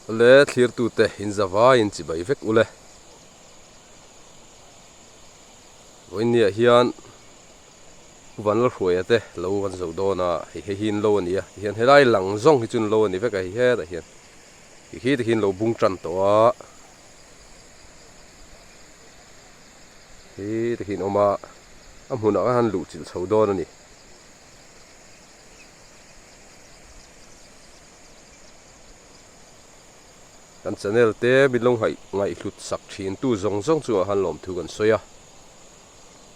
Le thlirtute in zavaiin chibai vek ule. Vawiinniah hian Vanlalhruaia te lo kan zo dawn a, hei hei hi an lo a ni a, tihian helai lang zawng hi chu an lo a ni vek a, hei hetah hian ti khi te khi an lo bung tan tawh a, khi te khi an awm a, a hmunah khan han luh chilh chho dawn a ni. Kan channel te min lo ngaih ngaihhlut sak thin tu zawng zawng chungah khan lawmthu kan sawi a,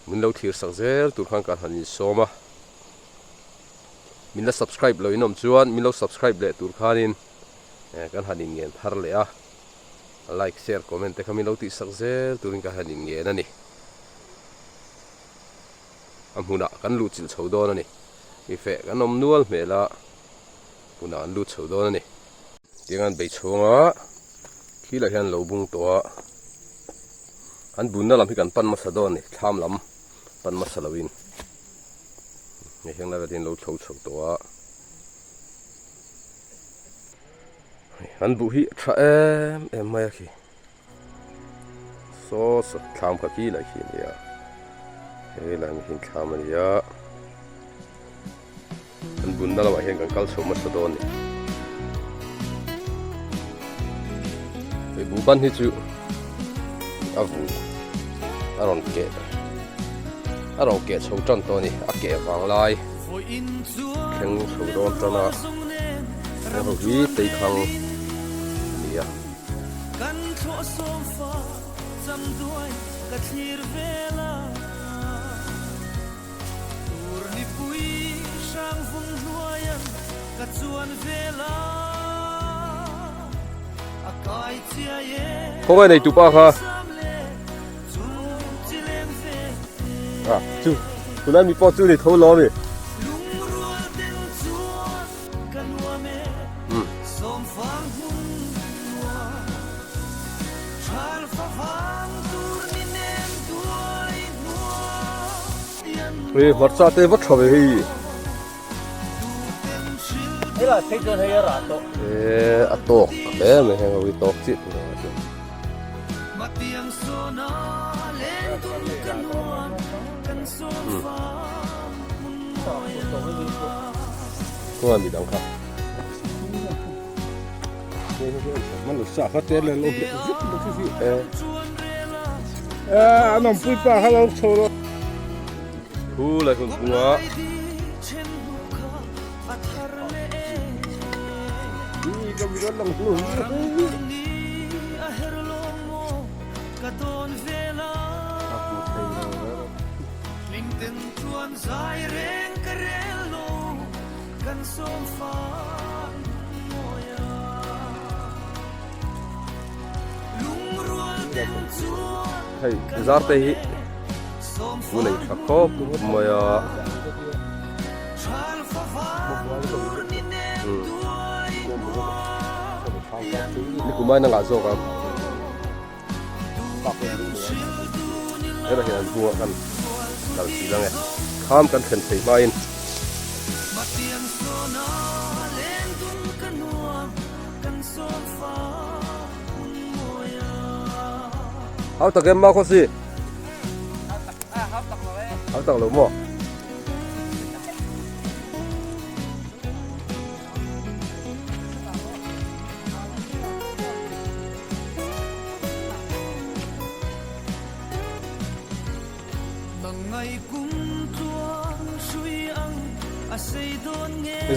min lo thlir sak zel tur khan kan han insawm a, min la subscribe lo in awm chuan min lo subscribe leh tur khanin kan han inngen thar leh a, like share comment te kha min lo tih sak zel turin kan han inngen a ni. A hmunah kan luh chilh chho dawn a ni. Mi feh kan awm nual hmel a, hmunah an lut chho dawn a ni. Tiang an bei chhung a, khilah hian lo bung tawh a, an bunna lam hi kan pan hmasa dawn a ni, thlam lam pan hmasa loin hei heng lai vel hi an lo thlo chho tawh a, an buh hi a tha em em mai a khi. Saw saw thlam kha khi lai khi a ni a helai mi hi thlam a ni a an bunna lamah hian kan kal chho hmasa dawn a ni hei buhban hi chu a vui a rawn keh a rawn keh chho tan tawh a ni a keh vang lai thleng chho dawn tan a heng ho hi teikhang a ni a. Kan thlawh sawm fa cham duai ka thlir vel a, tur nipui hrang vung hnuaian ka chuan vel a, a kai chiai e Khawngaih nei tupa kha. À, chu, tunlai mi pawh chu ni tho lo ami. Lungrual ten chuan Ka nuam e, sawmfang hmun nuam, Thal favang tur ni nen duai hnuaian Hei hmarcha te va tha ve hei. Hela phei chuan hei a rah tawh. E a tawk hle mai heng ho hi tawk chiah tur ang a chu. Matiang sawna lengdun ka nuam kan sawmfang hmun mawi a. Khawngaih mi dang kha. Khu lai hun bunga. Kan sawm fang mawi a lungrual ten chuan Hei zar te hi u nei tha khawp mai a. Nikum ain a ngah zawk ang. Hetah hian an hnungah kan kal si lang e. Kham kan thlen thei hmain. Hau tak em ma khaw si? Hau tak lo maw?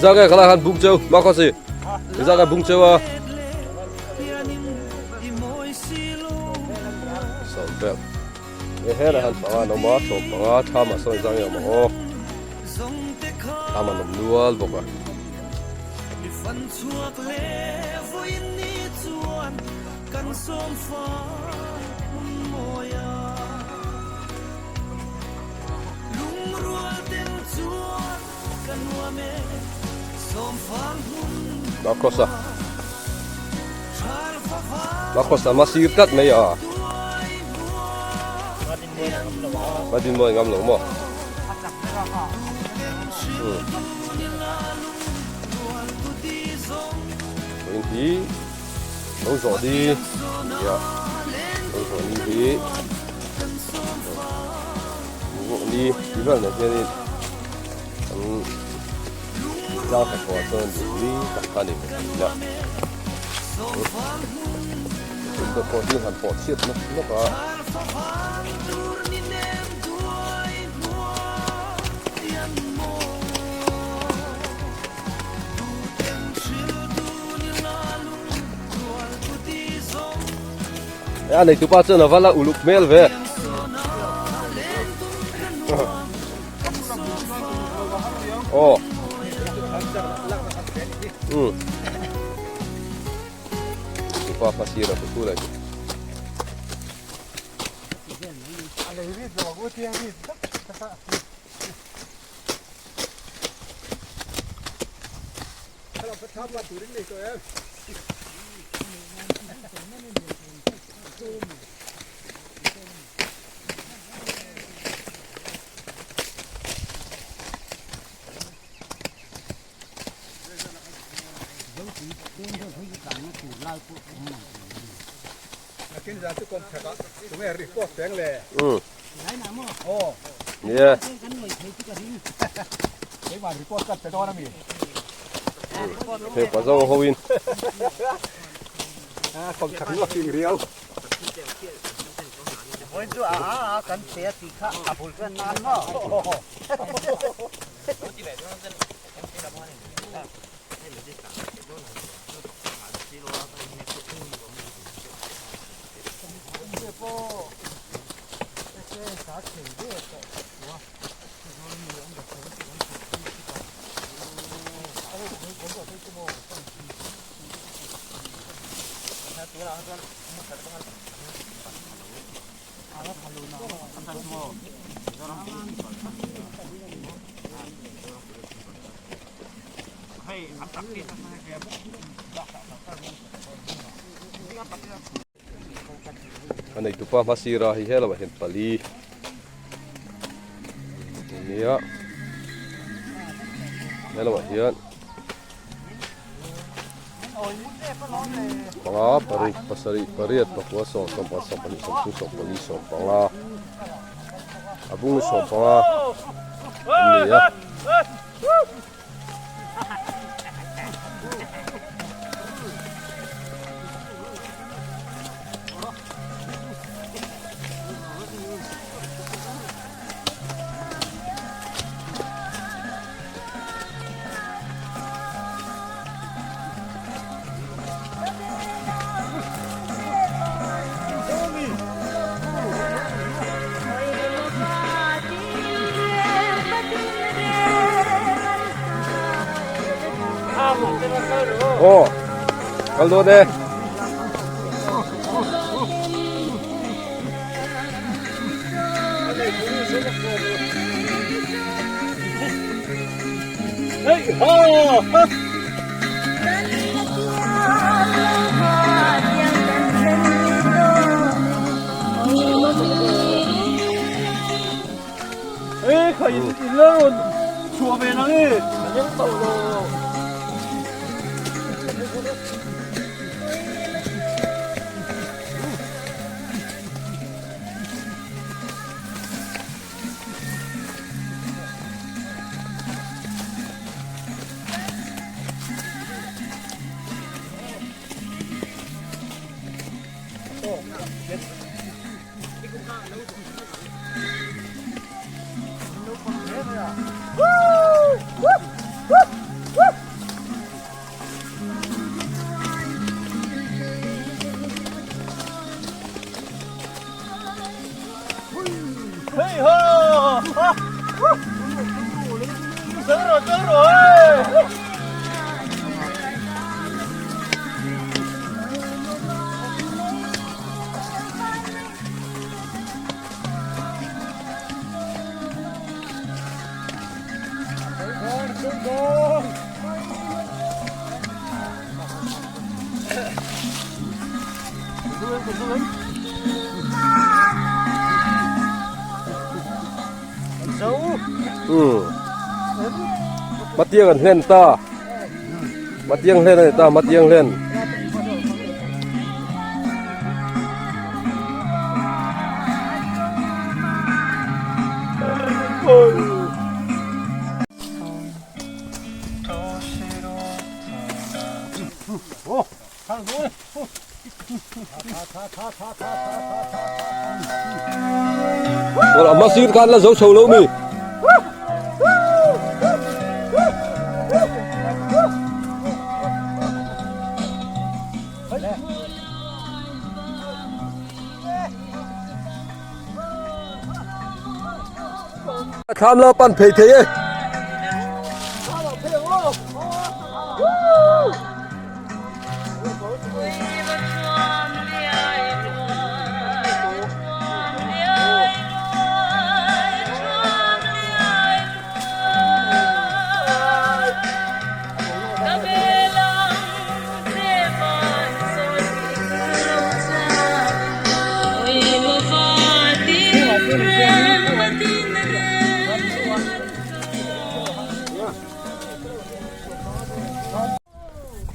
Za nge khala khan bung cheu ma khaw si za nge bung cheu a sawm vel he he la han panga no ma sawm panga tha ma sawn za nge ma aw Thlam an awm nual bawk a. Marcos a Marcos a ma sir tlat mai a. Madin mawi ngam lo maw? Vawiin hi Lo zawh ni nia lo zawh ni hi zawh ni tih vel nen hianin an tlang hnathawh ah chuan duh ni tak kha a ni ve thin a kut pawh hi han pawh chhiat nawk nawk a. A neitupa chuan a va la uluk hmel ve. Aw. Um. Tupa kha sir a thu lai. Nia. Hei pa zo ho in. A neitupa hma sira hi helamah hian pali ania helamah hian panga paruk pasarih pariat pakua sawm sawmpakhat sawmpahnih sawmthum sawmpali sawmpanga a bung sawmpanga an ni a. Aw kal dawn e. Matiang an hlen ta. Matiang hlen a ni ta, matiang hlen. A hmasir khan la zo chho lo mi. Thlam lo pan phei thei e.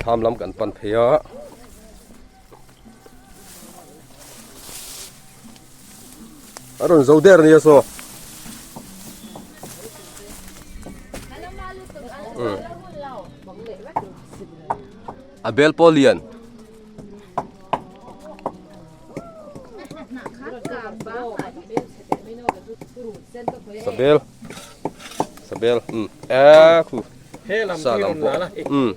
Thlam lam kan pan phei a. A rawn zo der ania saw. A bel pawh lian. Sabel. Sabel. Um. E khu. Sa lam pawh. Um.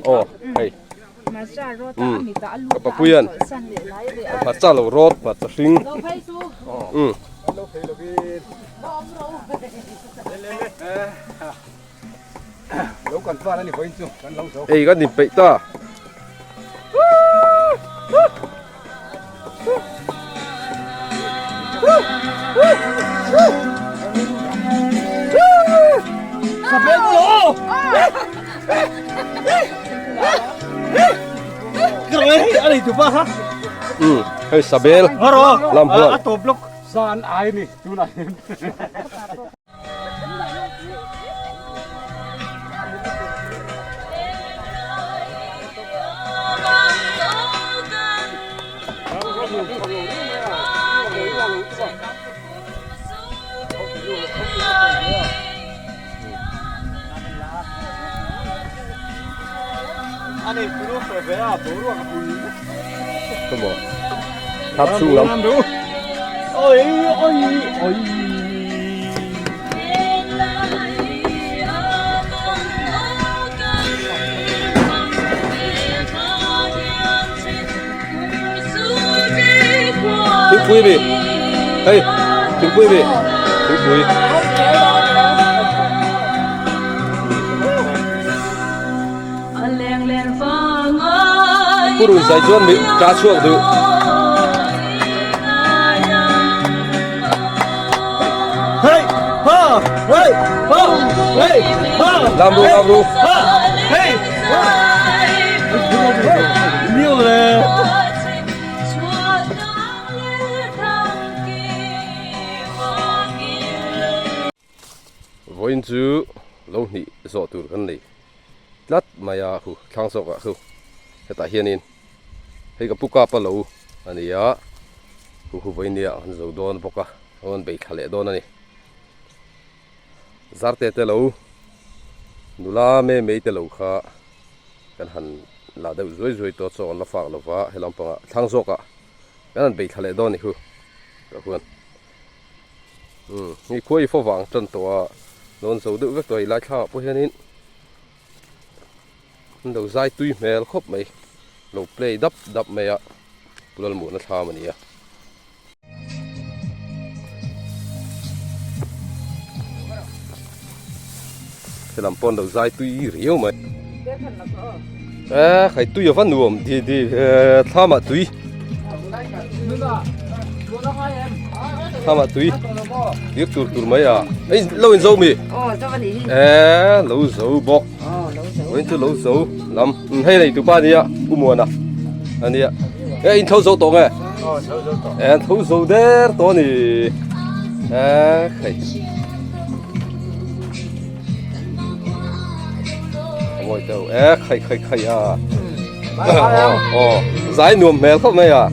Aw hei. Um. Ka papuian. Hmarcha lo rawt hmarcha hring. Um. Ei kan inpeih ta. Ừ, hei Sabel lam huan. San ai ni tunah hian. Tháp chhung lam. Thingpui mi hei thingpui mi thingpui. Purun zai chuan mi ta chhuak duh. Hey ha hey ha hey ha Lam ru lam ru. Ha hey ha Niu le. Vawiin chu lo hnih zawh tur kan nei tlat mai a hu thlang zawk ah khu hetah hianin hei ka pu kap a lo a ni a hu hu vawiin nia an zo dawn bawk a an bei thla leh dawn a ni zarte te lo nula me mei te lo kha kan han la deuh zuai zuai tawh chaw an la fak lova he lampangah thlang zawk ah kan han bei thla leh dawn a ni hu tah huan. Umm hei khua i fawvang tan tawh a dawn zo deuh vek tawh a hei lai thlangah pawh hianin an lo zai tui hmel khawp mai lo play dap dap mai a Lalmuhna thlam a ni a. Helam pawh an lo zai tui riau mai. E khai tui a va nuam di di thlamah tui. Thlamah tui tir tur tur mai a. Ei lo in zo mi. E lo zo bawk. Vawiin chu lo zo lam. Hei nei tupa ania u Muana ania. E in tho zo tawh nge? E tho zo der tawh a ni. E khai. Mawi deuh e khai khai khai a. Aw zai nuam hmel khawp mai a.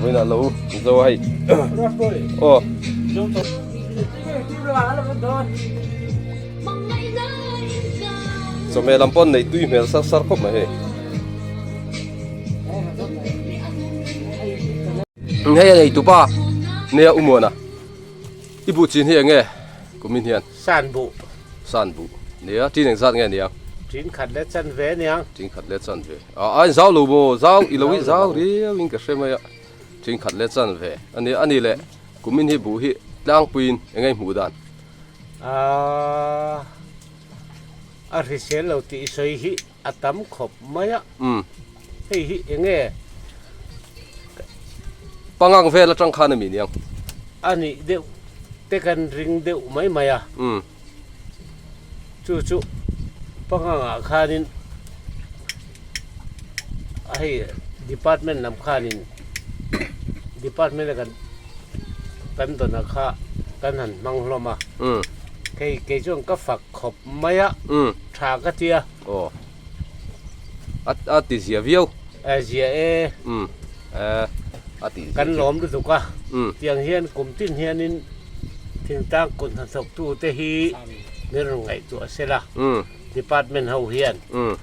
Vawiinah lo zo a hei aw. Chawhmeh lam pawh an neih tui hmel sar sar khawp mai hei. Hei a nei tupa nia Umuana i buh chin hi eng nge kumin hian? San buh. San buh nia tin engzat nge nia? Tin khat leh chan ve aniang. Tin khat leh chan ve. A a inzau lo maw? Zau i lo i zau riau in ka hre mai a. Tin khat leh chan ve ania ani leh kumin hi buh hi tlangpuiin eng nge hmuh dan? Aaa a hrisel lo tih sawi hi a tam khawp mai a. Hei hi eng nge? Pangang vel atang khan a mi niang. A nih deuh te kan ring deuh mai mai a. Chu chu pangangah khanin hei department lam khanin department a kan kan dawn kha kan han hmang hlawm a. Hei kei chuan ka fak khawp mai a. Tha ka ti a. Aw. A a ti zia viau. A zia e. Umm e a ti zia. Kan lawm lutuk a. Umm. Tiang hian kum tin hianin thingtlang kut hnathawktu te hi min rawn ngaihtuah sela. Umm. Department ho hian. Umm.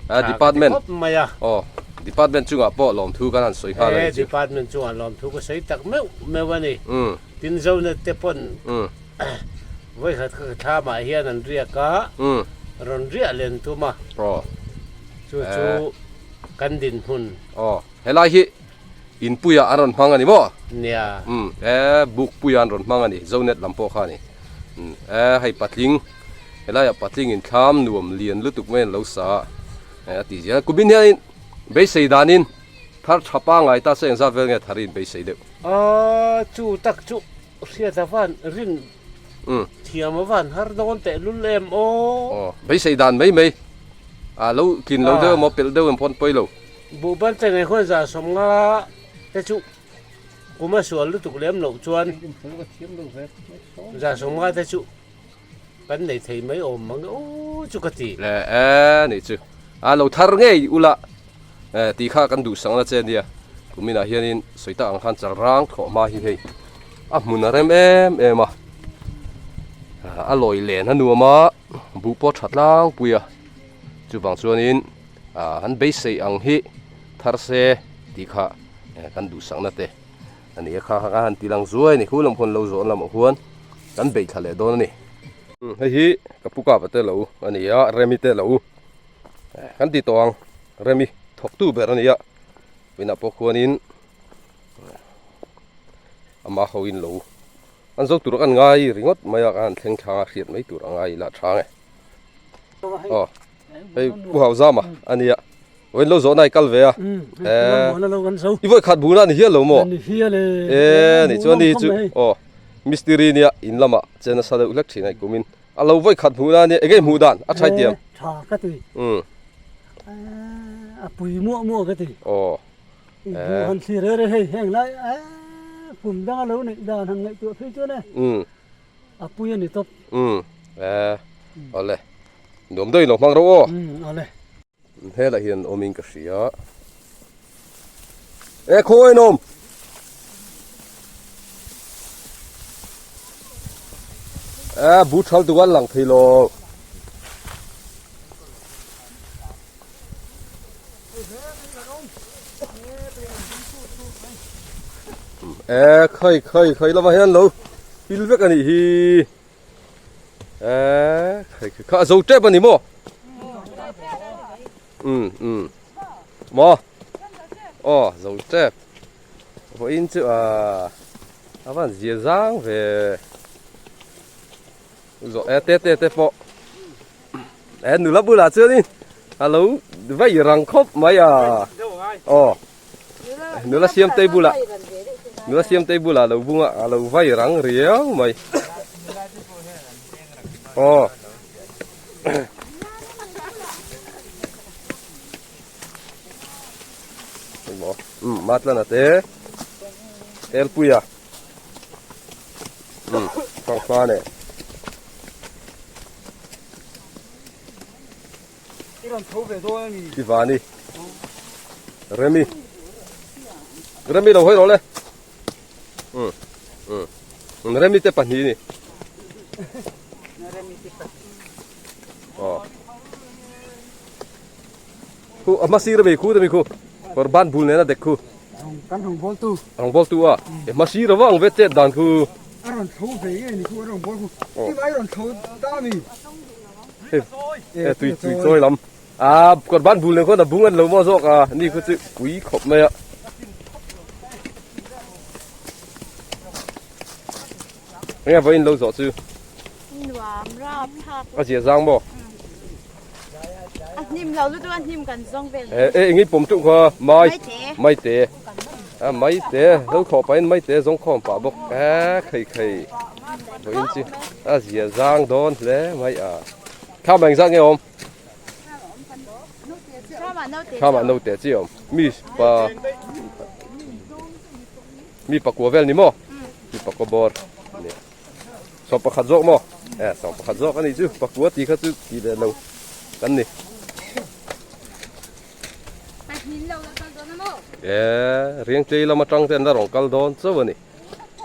A department. Khawp mai a. Aw department chungah pawh lawmthu kan han sawi nghal a ni chu. E department chungah lawmthu ka sawi tak meuh meuh a ni. Umm. Tin Zonet te pawn. Umm. Vawikhat ka thlamah hian an riak a, rawn riah len tum a, chu chu kan dinhmun. Aw, helai hi inpuiah an rawn hmang a ni maw? Nia. Umm, e bukpuiah an rawn hmang a ni, Zonet lam pawh kha a ni. Umm, e hei patling, helaiah patlingin thlam nuam lian lutuk mai an lo sa a, e a tih zel. Kumin hianin beisei danin thar tha pangngai ta se engzat vel nge thar in beisei deuh? Aw, chu tak chu Hriat a van rin thiam a van har dawn teh lul em aw. Aw, beisei dan mai mai. A lo tlin lo deuh emaw pelh deuh em pawn pawi lo. Buhban te ngei khuan za sawmnga te chu kum a sual lutuk lem loh chuan za sawmnga te chu kan nei thei mai awm mang e aw chu ka ti. Le e nih chu. A lo thar ngei ula e tih kha kan duhsakna che ania. Kuminah hianin sawi tak ang khan chalrang thlawh hma hi hei a hmun a rem em em a. A lawi len a nuam a, buh pawh tha tlangpui a. Chuvang chuanin an beisei ang hi thar se tih kha kan duhsakna te. A ni a kha kha han ti lang zuai a ni khu lam khuan lo zawh lamah khuan kan beih thla leh dawn a ni. Hei hi ka pu kapa te lo a ni a Remi te lo kan ti tawh ang Remi thawktu ber a ni a inah pawh khuanin ama ho in lo an zo tur kan ngai ringawt mai a kan han thleng thlang a hriat mai tur a ngai ila a tha nge aw hei pu Hauzama a ni a. Vawiin lo zawhna i kal ve a. I vawi khat buna ni hial lo maw? E ni chuan ni chu aw mistiri nia in lamah che nasa deuh hlek thin a i kumin a lo vawi khat hmuhna ania enge hmuh dan a thai tiang. Tha ka ti. A pui muah muah ka ti. Aw. I buh han thlir e re hei heng lai kum danga lo neih dan han ngaihtuah phei chuan e. A pui a ni tawp. Awle. Nuam deuhin lo hmang rawh aw. Awle. Helah hian awmin ka hria. E khaw en awm. E bu thal tu an lang thei lo. E khai khai khai lama hian lo pil vek ani hi. E khai khai kha zo tep ani maw um um maw aw zo tep vawiin chu a a van zia zang ve zawh e te te te pawh e nula bulah chuanin a lo vei rang khawp mai a aw Nula siam tei bulah nula siam tei bulah lo bung a a lo vai rang riau mai aw maw um matlana te elpuia um fanghma nen Ivani Remi. Remi lo hawi rawh le. Um um Remi te pahnih ni. Aw. Khu a hma sir ami khu te mi khu. Kawr ban bul nena dek khu. Kan rawn bawl tu. Rawn bawl tu a. E hma sir ava ang ve chet dan khu. A rawn tho ve nge ni khu a rawn bawl khu. Ti mai rawn tho ta mi. E tui tui chawi lam. A kawr ban bul nen khuan a bung an lo maw zawk a ni khu chu pui khawp mai a. Enge vawiin lo zawh chu? Nuam rap thlak. A zia zang maw? A hnim lo lutuk a hnim kan zawng vel. E e engin pawm tuk kha mai mai te a mai te lo khawh pahin mai te zawng khawm pah bawk e khei khei vawiin chu a zia zang dawn hle mai a. Thlam ah engzat nge awm? Thlamah naute chi awm. Mi pa mi pakua vel ni maw? Mi pakua bawr ni. Sawm pakhat zawk maw? E sawm pakhat zawk a nih chu pakua tih kha chu tih leh lo kan ni. E Riangtlei lam atang te an la rawn kal dawn chauh a ni.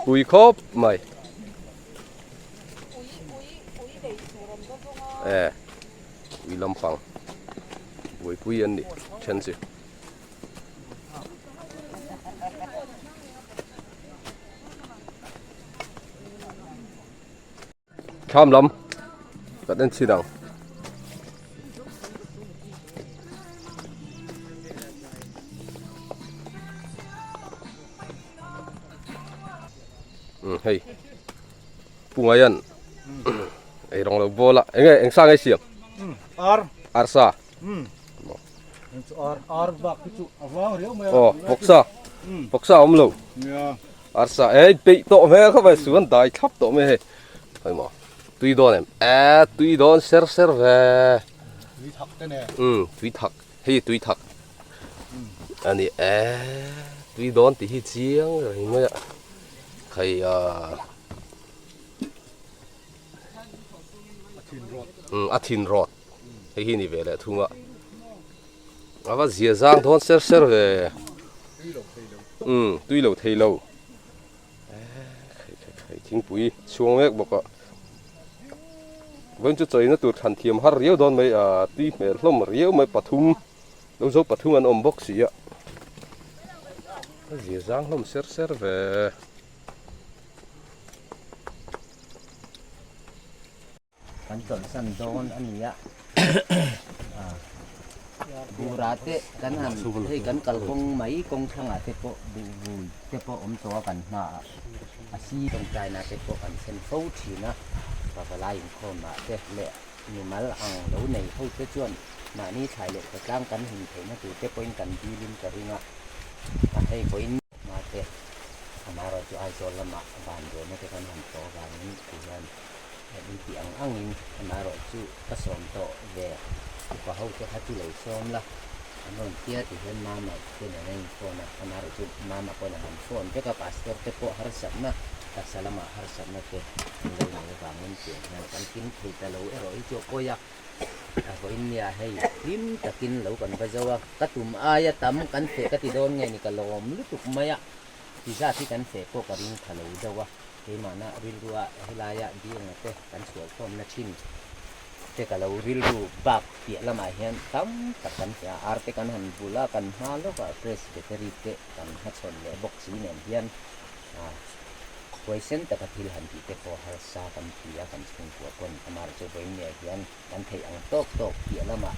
Pui khawp mai. E ui lampang buaipui an ni then chu. Thlam lam kan en chhin ang. Hei Pungaian ei rawng lo bawl a enge eng sa nge siam ar ar sa ar ar bak chu a vang riau mai aw vawksa vawksa awm lo ar sa ei peih tawh hmel kha vai suan dai thlap tawh mai hei hei maw tui dawn em e tui dawn ser ser ve tui thak te ne tui thak hei tui thak ani e tui dawn tih hi chiang reng mai a hei a a thin rawt hei hi ni ve leh thung a a va zia zang dawn ser ser ve umm tui lo thei lo thingpui chhuang mek bawk a vawiin chu chawina tur thlan thiam har riau dawn mai a tui hmel hlawm riau mai pathum lo zo pathum an awm bawk si a a zia zang hlawm ser ser ve. Kan chawlhsan dawn a ni a, bura te kan han hei kan kalkawng mai kawng thlangah te pawh buh vui te pawh awm tawh a kan hmaah a si tawngtaina te pawh kan thlen fo thin a, pavalai inkhawmah te leh mimal ang lo nei ho te chuan mahni thlai leh khawtlang kan him theihna tur te pawhin kan dilin ka ring a, a hei pawhin hma te amaherawhchu Aizawl lamah vanduaina te kan han tawh avangin tihian in tih ang angin amaherawhchu ka sawm tawh ve upa ho te kha chu lo sawm la an rawn tia ti hian mama te nen a in phone a amaherawhchu mama pawhin a han phone vek a pastor te pawh harsatna taksa lamah harsatna te an lo nei avangin tiang hian kan kim thei ta lo erawh hi chu a pawi a a vawiin nia hei hlim takin lo kan va zo a ka tum aia tam kan feh ka ti dawn nge ni ka lawm lutuk mai a ti zat hi kan feh pawh ka ring tha lo deuh a. Keimahna rilrua helaia bialna te kan chhuahkhawmna thin te ka lo rilru bak piah lamah hian tam tak kan hria a, ar te kan han bul a, kan hma lawkah presbytery te kan hmachhawn leh bawk si nen hian huaisen taka thil han tih te pawh harsa kan ti a, kan chhungkua pawn amaherawhchu vawiinniah hian kan theih ang tawk tawk piah lamah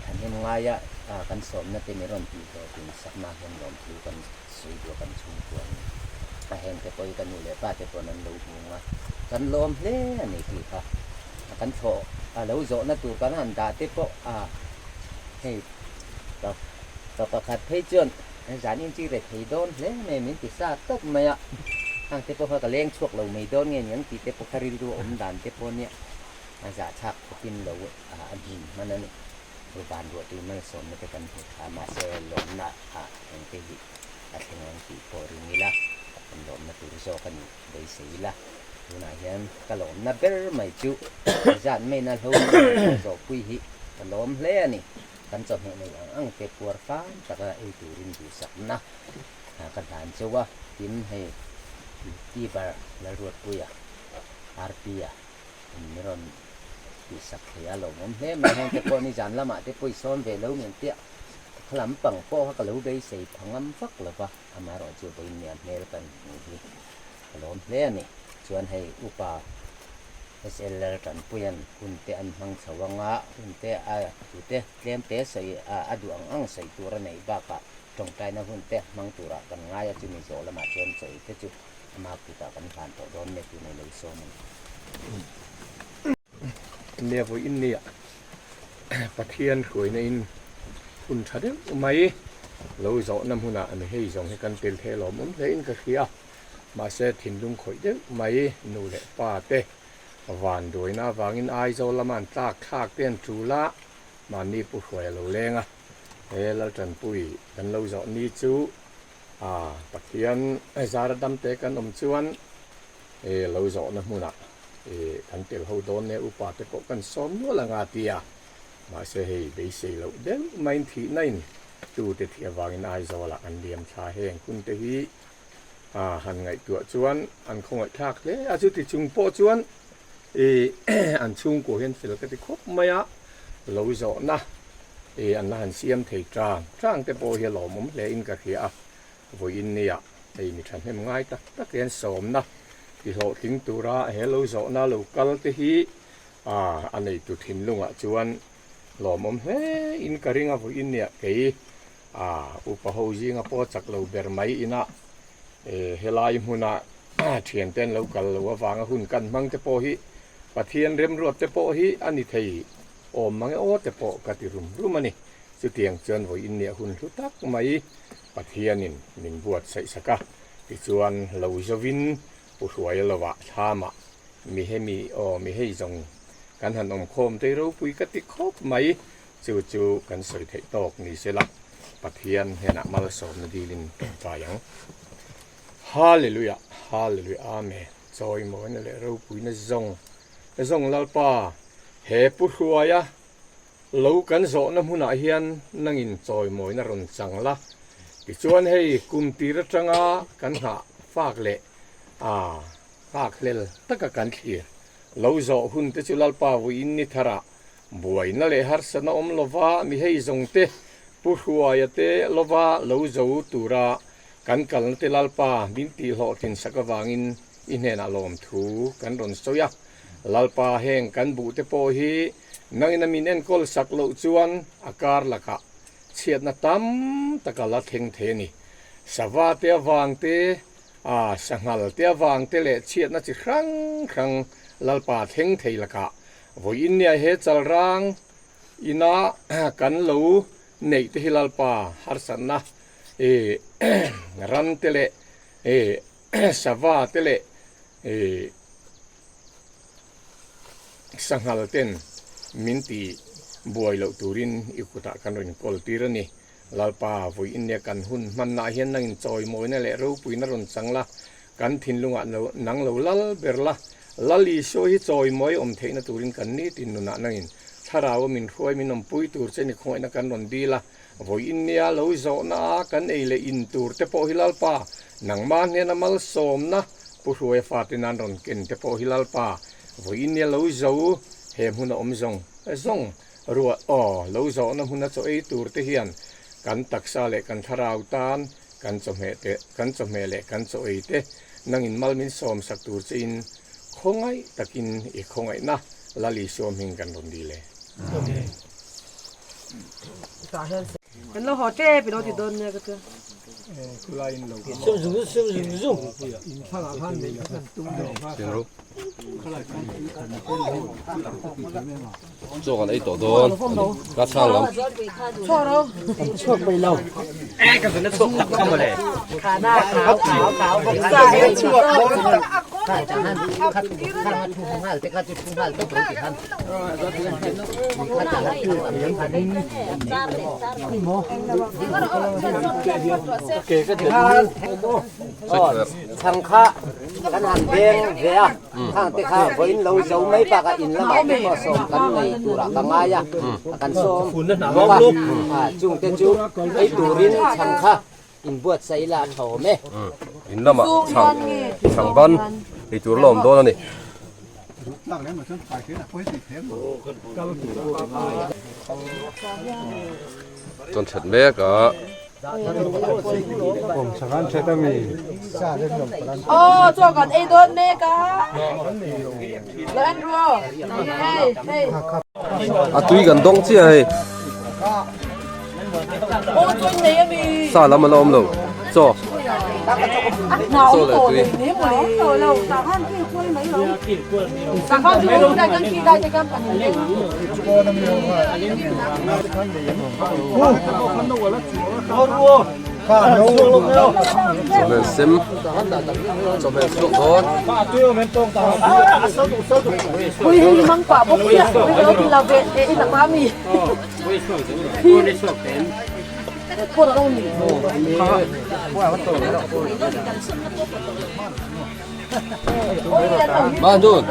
thahnem ngaia kan sawmna te min rawn tih hlawhtlin sakna hian lawmthu kan sawi duh a kan chhungkua a ni. A heng te pawh hi ka nu leh pa te pawn an lo hmung a, kan lawm hle a ni tih kha kan thlawh a lo zawhna tur kan han dah te pawh a hei pa pa pakhat phei chuan zan in chi re thei dawn hle mai min ti sa tawp mai a, hang te pawh kha ka leng chhuak lo mai dawn nge niang tih te pawh kha rilru a awm dan te pawh nia a zahthlak khawpin lo a hnim hman a ni. Van ruahtui malsawmna te kan hmu tha mahse lawmna ah engte hi a thleng ang tih pawh ring ila kan lawmna tur zawk a nih beisei ila tunah hian ka lawmna ber mai chu zat maina hlo zawhpui hi ka lawm hle a ni. Kan chawhmeh nei ang ang te puar fam taka ei turin duhsakna ka hlan cheu a, tin hei Youtuber Lalruatpuia, RP-a in rawn tihsak thei a lawmawm hle mai. Heng te pawh nizan lamah te pawh i sawm ve lo mian piah kha lampang pawh kha ka lo beisei pha ngam vak lo va, amaherawh chu vawiin nia hmel kan hmuh hi ka lawm hle a ni. Chuan hei upa SLL Tanpuia'n hun te an hmang chho anga hun te a tute tlem te sawi a duh ang ang sawi tur a neih bakah tawngtaina hun te hmang turah kan ngai a, chumi zawh lamah chuan chawi te chu ama kutah kan hlan tawh dawn mek tun a lo sawm a ni. Nia vawiin nia Pathian hruaina in hun tha deuh mai lo zawhna hmunah mi hei zawng hi kan tel thei alawm awm hle in ka hria. Mahse thinlung khawih deuh mai nu leh pa te van duaina avangin Aizawl lama an tlak thlak te an tul a, mahni pu hruai a lo leng a. He Laltanpui kan lo zawh ni chu a Pathian zara damte kan awm chuan e lo zawhna hmunah e kan tel ho dawn nia upa te pawh kan sawm nual anga tia. Mahse hei beisei loh deuh maiin thihna in tute thih avangin Aizawlah an liam thla heng hun te hi A han ngaihtuah chuan an khawngaihthlak hle a, chuti chung pawh chuan ih an chhungkua hian fel ka ti khawp mai a, lo zawhna ih an la han siam thei tang tang te pawh hi a lawmawm hle in ka hria a, vawiin nia hei mi thahnem ngai tak tak hian sawmna ti hlawhtling tura he lo zawhna lo kal te hi a a neitu thinlungah chuan lawmawm hle in ka ring a, vawiin nia kei A upa ho zinga pawh chak lo ber mai ina helai hmuna thiante an lo kal lo avanga hun kan hmang te pawh hi Pathian remruat te pawh hi a ni thei awm mang e aw te pawh ka ti rum rum a ni. Chutiang chuan vawiin nia hun hlu tak mai Pathianin min buatsaih sak a, tichuan lo zovin Pu Hruaia lovah thlamah mi hemi aw mi hei zawng kan han awmkhawm tei ropui ka ti khawp mai. Chu chu kan sawi theih tawk ni sela, Pathian hnenah malsawmna dilin tawngtai ang. Hallelujah, Hallelujah, Amen. Chawimawina leh ropuina zawng zawng Lalpa, he Pu Hruaia lo kan zawhna hmunah hian nangin chawimawina rawn chang la. Tichuan hei kum tir atanga kan nghah fak leh a nghakhlel taka kan thlir lo zawh hun te chu Lalpa vuiin ni tharah Buaina leh harsatna awm lova mi hei zawng te, Pu Hruaia te lova lo zo tura kan kalna te Lalpa min tih hlawhtlin sak avangin i hnenah lawmthu kan rawn sawi a. Lalpa heng kan buh te pawh hi nangin a min enkawl sak loh chuan a kar lakah chhiatna tam taka la thleng thei a ni. Sava te avang te, a sanghal te avang te leh chhiatna chi hrang hrang Lalpa thleng thei lakah Vawiin nia he chalrang ina kan lo neih te hi Lalpa harsatna ih ran te leh ih sava te leh ih sanghal ten min ti buai loh turin i kutah kan rawn kawl tir a ni. Lalpa vawiin nia kan hun hmannaah hian nangin chawimawina leh ropuina rawn chang la, kan thinlungah nang lo lal ber la, Lal Isua hi chawimawi awm theihna turin kan nitin nunah nangin Thlarau a min hruai min awmpui tur che ni khawngaihna kan rawn dil a, vawiin nia lo zawhna a kan ei leh in tur te pawh hi Lalpa nangmah hnena malsawmna Pu Hruaia fate nan rawn ken te pawh hi Lalpa vawiin nia lo zo he hmun a awm zawng zawng Ruah aw, lo zawhna hmuna chaw ei tur te hian kan taksa leh kan thlarau tan kan chawhmeh te, kan chawhmeh leh kan chaw ei te nangin mal min sawm sak tur che in khawngaih takin i khawngaihna Lal Isua hming kan rawn dil e. Amen. Kan lo haw tep i lo ti dawn nia ka tia. Chaw kan ei tawh dawn ka chhang lam. Chhang kha kan han veng ve a, khang te kha vawiin lo zo mai bakah in lamah te pawh sawm kan nei turah ka ngai a, kan sawm bawk a, chungte chu ei turin chhang kha Inbuatsaih ila a tha awm e. In lamah chhang chhang ban ei tur la awm dawn a ni. Chuan that mek a. Aw chaw kan ei dawn mek a. Lo en ru aw. Hei hei. A tui kan dawng chiah hei. Sa lam a la awm lo chaw chaw leh tui. Chawhmeh sem chawhmeh chhuak dawn. Ba dun.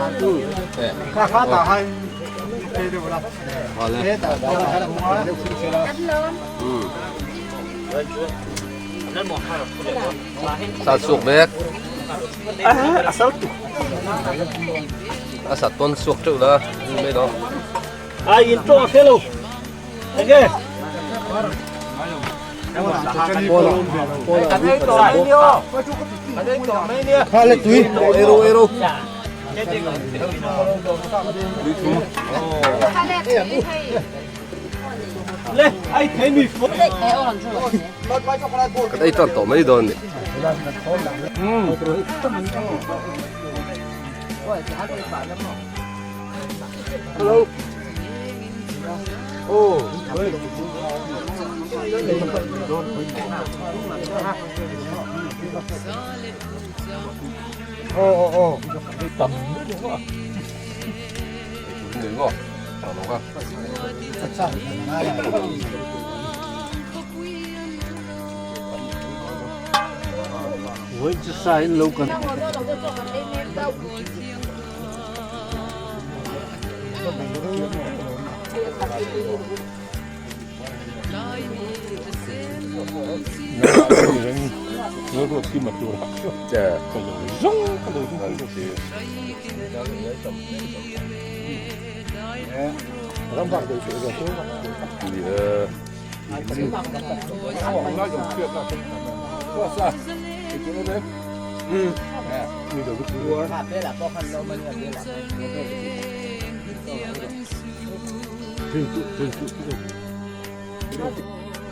Sa suak mek. A sat pawn suak teuh la mai lo. Ai in tawng a hre lo. Enge? Kha le tui. Ero ero. Le ai thei mi. Kan ei tan tawh mai dawn ni. Hello. Oh. Oh oh oh. Tầm đúng không? Đúng không? Đúng không?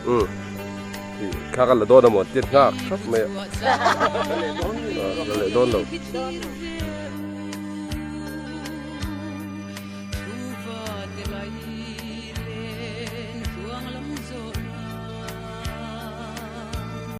Um kha kan la dawn a maw tir nghak hrap mai a la leh dawn lo.